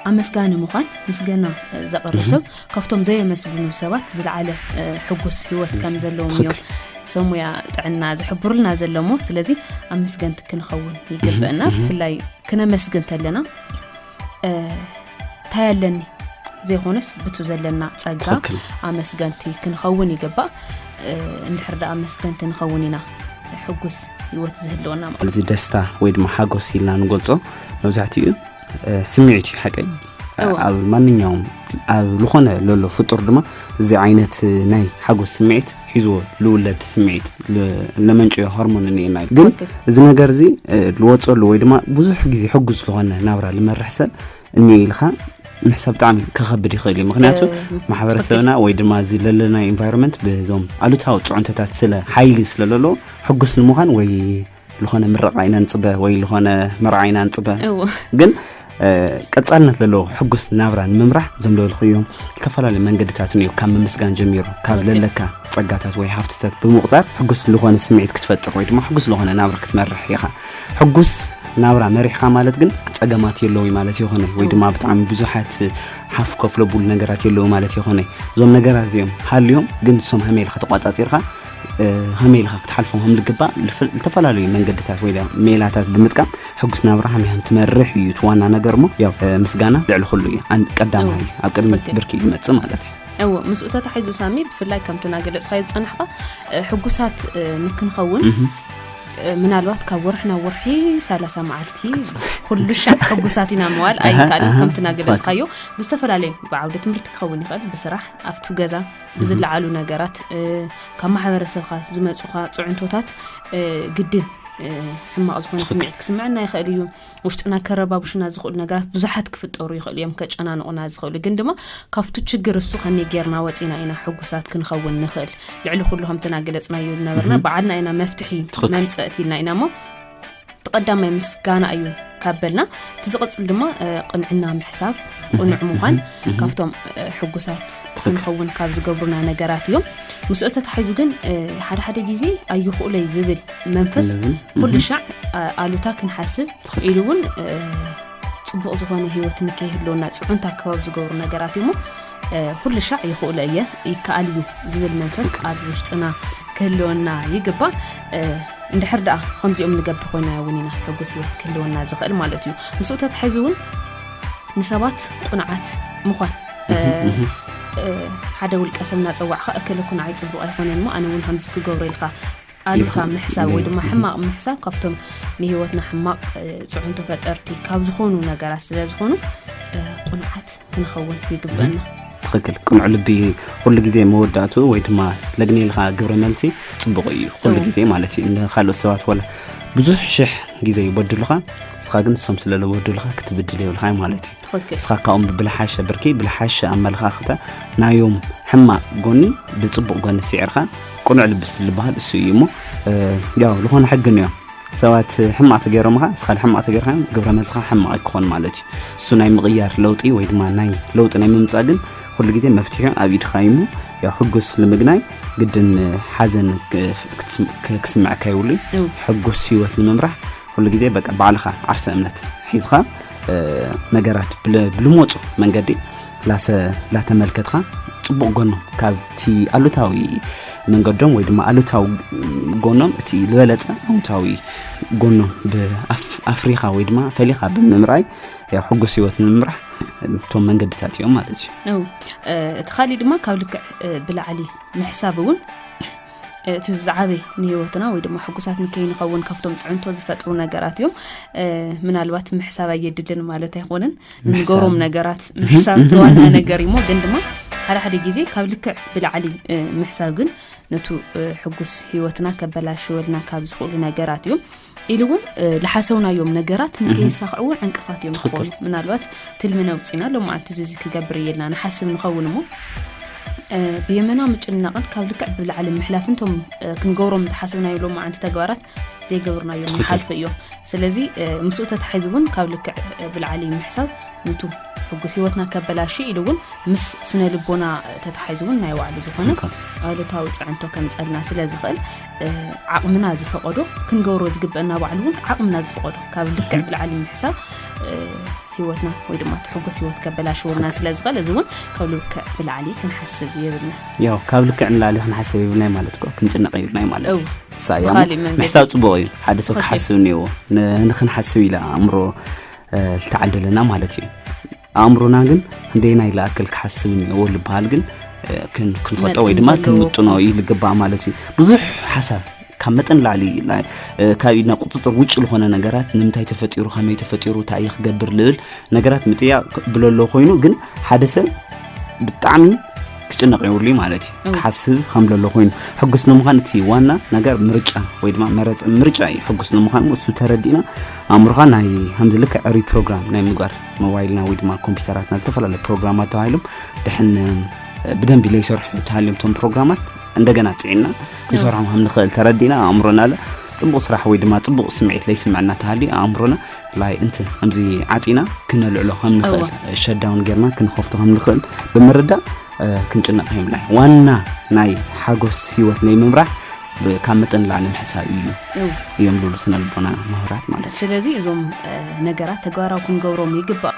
ኣመስጋኒ ምዃን፣ ምስጋና ዘቕርብ ሰብ ካብቶም ዘየመስግኑ ሰባት ዝለዓለ ሕጉስ ህይወት ከም ዘለዎም እዮም ሰብ ሞያ ጥዕና ዝሕብሩልና ዘለሞ። ስለዚ ኣመስገንቲ ክንኸውን ይግበአና። ብፍላይ ክነመስግን ተለና እንታይ ኣለኒ ዘይኮነስ ብቱ ዘለና ጸጋ ኣመስገንቲ ክንኸውን ይግባእ። እንድሕር ደኣ ኣመስገንቲ ንኸውን ኢና ሕጉስ ህይወት ዝህልወና ማለት። እዚ ደስታ ወይ ድማ ሓጎስ ኢልና ንገልጾ መብዛሕትኡ ስምዒት እዩ ሓቀይ። ኣብ ማንኛውም ኣብ ዝኾነ ለሎ ፍጡር ድማ እዚ ዓይነት ናይ ሓጎስ ስምዒት ሒዝዎ ልውለድ ስምዒት ለመንጭዮ ሆርሞን እኒኤና እዩ። ግን እዚ ነገር እዚ ልወፀሉ ወይ ድማ ብዙሕ ግዜ ሕጉስ ዝኾነ ናብራ ልመርሕ ሰብ እኒኤ ኢልካ ምሕሳብ ብጣዕሚ ከኸብድ ይኽእል እዩ። ምክንያቱ ማሕበረሰብና ወይ ድማ እዚ ለለና ኢንቫይሮንመንት ብዞም ኣሉታዊ ፅዑንተታት ስለ ሓይሊ ስለ ለሎ ሕጉስ ንምዃን ወይ ዝኾነ ምረቓ ኢና ንፅበ ወይ ዝኾነ መርዓ ኢና ንፅበ። ግን ቀፃልነት ዘለዎ ሕጉስ ናብራ ንምምራሕ ዘምለልኩ እዮም ዝተፈላለዩ መንገድታት እዩ። ካብ ምምስጋን ጀሚሩ ካብ ለለካ ፀጋታት ወይ ሃፍትታት ብምቁፃር ሕጉስ ዝኾነ ስምዒት ክትፈጥር ወይ ድማ ሕጉስ ዝኾነ ናብራ ክትመርሕ ኢኻ። ሕጉስ ናብራ መሪሕካ ማለት ግን ፀገማት የለውይ ማለት ይኾነ ወይ ድማ ብጣዕሚ ብዙሓት ሓፍ ከፍለቡሉ ነገራት የለዉ ማለት ይኾነ። እዞም ነገራት እዚኦም ሃልዮም ግን እሶም ሃመይ ኢልካ ተቋፃፂርካ ሃመይ ኢልካ ክትሓልፎም ከም ዝግባእ ዝተፈላለዩ መንገድታት ወይ ሜላታት ብምጥቃም ሕጉስ ናብራ ሃመይ ከም ትመርሕ እዩ እቲ ዋና ነገር። እሞ ያው ምስጋና ልዕሊ ኩሉ እዩ ቀዳማይ ኣብ ቅድሚ ብርኪ ዝመፅእ ማለት እዩ። እዎ ምስኡ ተታሒዙ ሳሚ ብፍላይ ከምቲ ናገለፅካዮ ዝፀናሕካ ሕጉሳት ንክንኸውን ምናልባት ካብ ወርሒ ናብ ወርሒ ሰላሳ መዓልቲ ኩሉ ሻዕ ሕጉሳት ኢና ምዋል ኣይከኣልን። ከምቲ ናገለፅካዮ ብዝተፈላለዩ ብዓውደ ትምህርቲ ክኸውን ይኽእል ብስራሕ ኣብቲ ገዛ ብዝለዓሉ ነገራት ካብ ማሕበረሰብካ ዝመፁካ ፅዕንቶታት ግድን ሕማቕ ዝኾነ ስምዒት ክስምዐና ይኽእል እዩ። ውሽጥና ከረባብሹና ዝኽእሉ ነገራት ብዙሓት ክፍጠሩ ይኽእሉ እዮም ከጨናንቑና ዝኽእሉ። ግን ድማ ካብቱ ችግር እሱ ከመይ ጌርና ወፂና ኢና ሕጉሳት ክንኸውን ንኽእል? ልዕሊ ኩሉ ከምቲ ናገለፅናዮ ዝነበርና ባዕልና ኢና መፍትሒ መምፀእቲ ኢልና ኢና እሞ እቲ ቀዳማይ ምስጋና እዩ ካብ በልና እቲ ዝቕፅል ድማ ቅንዕና ምሕሳብ ቅኑዕ ምዃን ካብቶም ሕጉሳት ክንኸውን ካብ ዝገብሩና ነገራት እዮም። ምስኡ ተታሒዙ ግን ሓደ ሓደ ግዜ ኣይኽእሎይ ዝብል መንፈስ ኩሉ ሻዕ ኣሉታ ክንሓስብ ኢሉ እውን ፅቡቕ ዝኾነ ህይወት ንከይህልወና ፅዑንታ ክበብ ዝገብሩ ነገራት እዩሞ ኩሉ ሻዕ ይኽእሎ እየ ይከኣል እዩ ዝብል መንፈስ ኣብ ውሽጥና ክህልወና ይግባእ። እንድሕር ደኣ ከምዚኦም ንገብር ኮይና እውን ኢና ሕጉስ ህይወት ክህልወና ዝኽእል ማለት እዩ። ምስኡ ተታሒዙ እውን ንሰባት ቁንዓት ምዃን ሓደ ውልቀ ሰብ እናፀዋዕካ እከለ ኩንዓይ ፅቡቕ ኣይኮነን እሞ ኣነ እውን ከምዚ ክገብሮ ኢልካ ኣሉታ ምሕሳብ ወይ ድማ ሕማቕ ምሕሳብ ካብቶም ንህይወትና ሕማቕ ፅዕንቶ ፈጠርቲ ካብ ዝኾኑ ነገራት ስለ ዝኾኑ ቁንዓት ክንኸውን ይግበአና። ትኽክል። ቅኑዕ ልቢ ኩሉ ግዜ መወዳእቱ ወይ ድማ ለግኔልካ ግብረ መልሲ ፅቡቕ እዩ ኩሉ ግዜ ማለት እዩ። ንካልኦት ሰባት ወላ ብዙሕ ሽሕ ግዜ ይበድሉኻ፣ ንስኻ ግን ንሶም ስለ ዝበድሉኻ ክትብድል የብልኻ ማለት እዩ። ትኽክል። ንስኻ ካብኦም ብልሓሸ ብርኪ ብልሓሸ ኣመለኻኽታ ናዮም ሕማቕ ጎኒ ብፅቡቕ ጎኒ ስዒርካ ቅኑዕ ልቢ ዝበሃል እሱ እዩ እሞ ያው ዝኾነ ሕግን እዮም ሰባት ሕማቕ ተገይሮምኻ እስኻ ሕማቕ ተገይርካ ግብረ መልስኻ ሕማቕ ክኾን ማለት እዩ። እሱ ናይ ምቕያር ለውጢ ወይ ድማ ናይ ለውጢ ናይ ምምፃእ ግን ኩሉ ግዜ መፍትሒኡ ኣብ ኢድኻ እዩ እሞ ያው ሕጉስ ንምግናይ ግድን ሓዘን ክስምዐካ ይብሉ። ሕጉስ ህይወት ንምምራሕ ኩሉ ግዜ በቃ ባዕልኻ ዓርሰ እምነት ሒዝኻ ነገራት ብልመፁ መንገዲ ላተመልከትካ ፅቡቕ ጎኖም ካብቲ ኣሉታዊ መንገዶም ወይ ድማ ኣሉታዊ ጎኖም እቲ ዝበለፀ ኣውንታዊ ጎኖም ብኣፍሪኻ ወይ ድማ ፈሊኻ ብምምራይ ያው ሕጉስ ህይወት ንምምራሕ እቶም መንገድታት እዮም ማለት እዩ። እቲ ካሊእ ድማ ካብ ልክዕ ብላዕሊ ምሕሳብ እውን እቲ ዝዓበይ ንህይወትና ወይ ድማ ሕጉሳት ንከይንኸውን ካብቶም ፅዕንቶ ዝፈጥሩ ነገራት እዮም። ምናልባት ምሕሳብ ኣየድልን ማለት ኣይኮነን። ንገሮም ነገራት ምሕሳብ እቲ ዋና ነገር እዩሞ ግን ድማ ሓደ ሓደ ግዜ ካብ ልክዕ ብላዕሊ ምሕሳብ ግን ነቱ ሕጉስ ህይወትና ከበላሽወልና ካብ ዝኽእሉ ነገራት እዮም። ኢሉ እውን ልሓሰውናዮም ነገራት ንከይሳኽዕዎ ዕንቅፋት እዮም ዝኾኑ። ምናልባት ትልሚ ነውፂና ሎማዓንቲ እዚ ክገብር እየልና ንሓስብ ንኸውን እሞ ብየመና ምጭንናቕን ካብ ልክዕ ብላዕሊ ምሕላፍን ቶም ክንገብሮም ዝሓሰብናዮ ሎማዓንቲ ተግባራት ዘይገብርናዮም ይሓልፉ እዮም። ስለዚ ምስኡ ተታሒዙ እውን ካብ ልክዕ ብላዕሊ ምሕሳብ ንቱ ሕጉስ ህይወትና ከበላሽ ኢሉ እውን ምስ ስነ ልቦና ተታሒዙ እውን ናይ ባዕሉ ዝኾነ ኣሉታዊ ፅዕንቶ ከምፀልና ስለ ዝኽእል ዓቕምና ዝፈቐዶ ክንገብሮ ዝግበአና ባዕሉ እውን ዓቕምና ዝፈቐዶ ካብ ልክዕ ብላዕሊ ምሕሳብ ህይወትና ወይ ድማ እቲ ሕጉስ ህይወት ከበላሽወልና ስለ ዝኽእል፣ እዚ እውን ካብ ልክዕ ብላዕሊ ክንሓስብ የብልና። ያው ካብ ልክዕ ንላዕሊ ክንሓስብ የብልናይ ማለት እኮ፣ ክንጭነቕ የብልናይ ማለት እው። እሳ እያ። ብኻሊእ መንገዲ። ምሕሳብ ፅቡቕ እዩ። ሓደ ሰብ ትኽክል። ክሓስብ እኒዎ፣ ንክንሓስብ ኢለ ኣእምሮ እ፣ ዝተዓደለና ማለት እዩ። ኣእምሮና ግን ክንደየናይ ዝኣክል ክሓስብ እኒዎ ዝበሃል ግን እ፣ ክን- ክንፈልጦ ወይ መጠን ድማ ዘለዎ ክንምጥኖ እዩ ዝግባእ ማለት እዩ። ብዙሕ ሓሳብ ካብ መጠን ላዕሊ ናይ- እ፣ ካብ ኢድና ቁፅፅር ውጭ ዝኾነ ነገራት፣ ንምንታይ ተፈጢሩ፣ ከመይ ተፈጢሩ፣ እንታይ እዩ ክገብር ልብል ነገራት ምጥያቕ ብለሎ ኮይኑ፣ ግን ሓደ ሰብ ብጣዕሚ ክጭነቕ የብሉ ማለት እዩ። እው። ክሓስብ ከም ለሎ ኮይኑ፣ ሕጉስ ንምዃን እቲ ዋና ነገር ምርጫ ወይ ድማ መረፅ ምርጫ እዩ። ሕጉስ ንምዃን እሱ ተረዲእና፣ ኣእምሮኻ ናይ ከምዚ ልክዕ ሪፕሮግራም ናይ ምግባር፣ ሞባይልና ወይ ድማ ኮምፒውተራትና ዝተፈላለዩ ፕሮግራማት ተባሂሎም ድሕን ብደንቢ ለይሰርሑ ተሃልዮም እቶም ፕሮግራማት፣ እንደገና ፅዒና ክንሰርሖም ከም ንኽእል ተረዲእና፣ ኣእምሮና ለ ፅቡቕ ስራሕ ወይ ድማ ፅቡቕ ስምዒት ለይስምዐና ተሃልዩ፣ ኣእምሮና ላይ እንትን ከምዚ ዓፂና ክነልዕሎ ከም ንኽእል፣ እወ። ሸዳውን ጌርና ክንኸፍቶ ከም ንኽእል ብምርዳእ እ፣ ክንጭነቕ የብልናይ። ዋና ናይ ሓጎስ ህይወት ናይ ምምራሕ ብ- ካብ መጠን ላዕሊ ምሕሳብ እዩ እው። እዮም ዝብሉ ስነ ልቦና ምሁራት ማለት እዩ። ስለዚ እዞም እ፣ ነገራት ተግባራዊ ክንገብሮም ይግባእ።